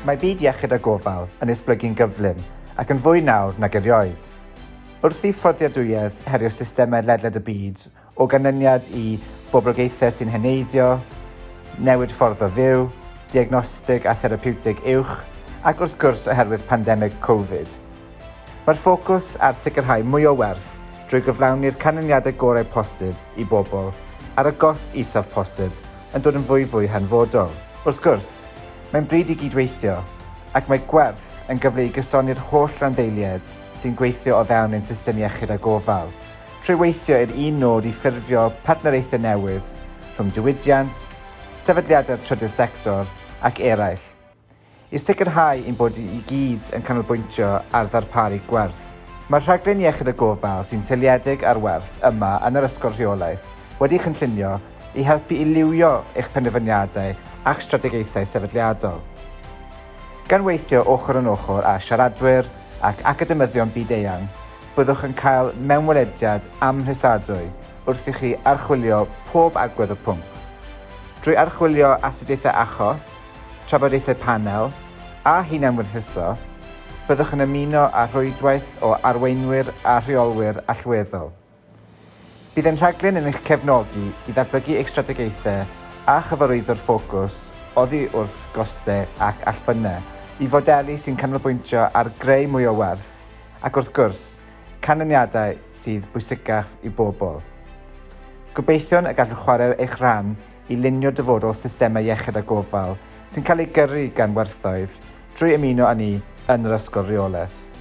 Mae byd iechyd a gofal yn esblygu'n gyflym ac yn fwy nawr nag erioed. Wrth i fforddiadwyedd herio systemau ledled y byd o ganlyniad i boblogaethau sy'n heneiddio, newid ffordd o fyw, diagnostig a therapiwtig uwch, ac wrth gwrs oherwydd pandemig Covid. Mae'r ffocws ar sicrhau mwy o werth drwy gyflawni'r canlyniadau gorau posib i bobl ar y gost isaf posib yn dod yn fwyfwy hanfodol. Wrth gwrs, mae'n bryd i gydweithio, ac mae gwerth yn gyfle i gysoni'r holl randdeiliaid sy'n gweithio o fewn ein system iechyd a gofal, trwy weithio i'r un nod i ffurfio partneriaethau newydd rhwng diwydiant, sefydliadau'r trydydd sector ac eraill, i sicrhau ein bod i gyd yn canolbwyntio ar ddarparu gwerth. Mae'r rhaglen Iechyd a Gofal sy'n seiliedig ar werth yma yn yr Ysgol Rheolaeth wedi'i chynllunio i helpu i liwio eich penderfyniadau a'ch strategaethau sefydliadol. Gan weithio ochr yn ochr â siaradwyr ac academyddion byd-eang, byddwch yn cael mewnwelediad amhrisadwy wrth i chi archwilio pob agwedd o'r pwnc. Drwy archwilio astudiaethau achos, trafodaethau panel, a hunanwerthuso, byddwch yn ymuno â rhwydwaith o arweinwyr a rheolwyr allweddol. Bydd ein rhaglen yn eich cefnogi i ddatblygu eich strategaethau a chyfarwyddo'r ffocws oddi wrth gostau ac allbynnau i fodelu sy'n canolbwyntio ar greu mwy o werth ac wrth gwrs, canlyniadau sydd bwysicaf i bobl. Gobeithiwn y gallwch chwarae eich rhan i lunio dyfodol systemau iechyd a gofal sy'n cael eu gyrru gan werthoedd drwy ymuno â ni yn yr Ysgol Reolaeth.